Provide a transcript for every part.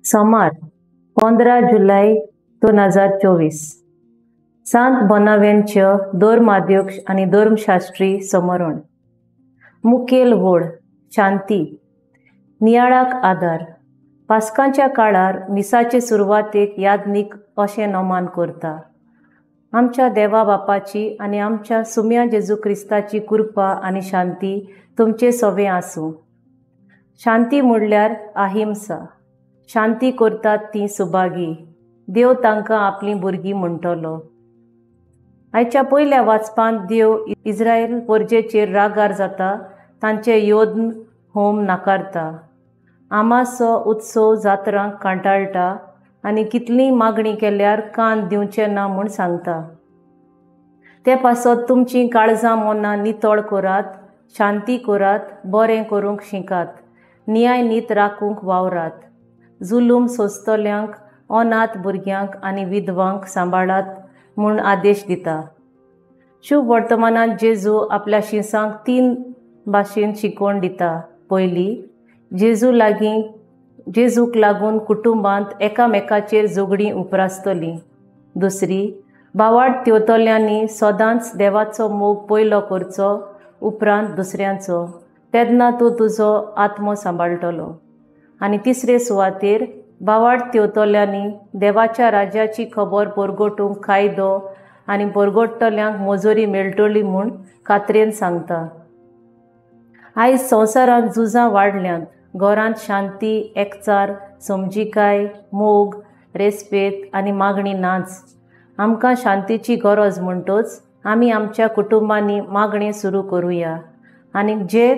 सोमार 15 जुलय 2024 सांत बोनावेंच्य धर्माध्यक्ष आनी धर्मशास्त्री समरण. मुखेल व्हड शांती नियाळाक आदार. पास्कांच्या काळार मिसाचे सुरवातेक यादनीक अशें नमान करता. आमच्या देवा बापाची आनी आमच्या सुम्या जेजू क्रिस्ताची कृपा आनी शांती तुमचे सवे आसूं. शांती म्हणल्यार अहिंसा. शांती करतात ती सुभागी. देव तांकां आपलीं भुरगीं म्हणटलो. आयच्या पयल्या वाचपांत देव इस्रायल परजेचेर रागार जाता, तांचे योद्न होम नाकारता, आमासो उत्सव जात्रांक कांटाळटा आनी कितलीय मागणी केल्यार कान दिवचे ना म्हूण सांगता. ते पासत तुमचीं काळजां मनां नितळ करात, शांती करात, बरें करूंक शिकात, न्याय नीत राखूंक वावरात, जुलूम सोंसतल्यांक, अनाथ भुरग्यांक आनी विधवांक सांबाळात म्हूण आदेश दिता. शुभ वर्तमानांत जेजू आपल्या शिसांक 3 भाशेन शिकवण दिता. पयली, जेजूक लागून कुटुंबांत एकामेकाचेर झगडीं उप्रासतलीं. दुसरी, भावार्थ तेवतल्यांनी सदांच देवाचो मोग पयलो करचो, उपरांत दुसऱ्यांचो, तेन्ना तूं तुजो आत्मो सांबाळटलो. आनी तिसरे सुवातेर, भावार्थ तेवतल्यांनी देवाच्या राज्याची खबर परगटूंक कायदो आनी परगट्टल्यांक मजुरी मेळटली म्हूण खात्रेन सांगता. आयज संवसारांत झुजां वाडल्यांत. घरांत शांती, एकचार, समजिकाय, मोग, रेस्पेद आनी मागणी नाच. आमकां शांतीची गरज म्हणटच आमी आमच्या कुटुंबांनी मागणें सुरू करुया आनी जे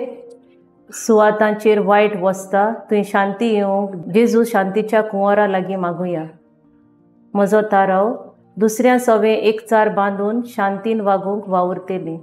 सुवातांचेर वायट वसता थंय शांती येवंक जेजू शांतीच्या कुंवरा लागीं मागुया. म्हजो ताराव दुसऱ्या सवे एकचार बांदून शांतीन वागूंक वावुरतली.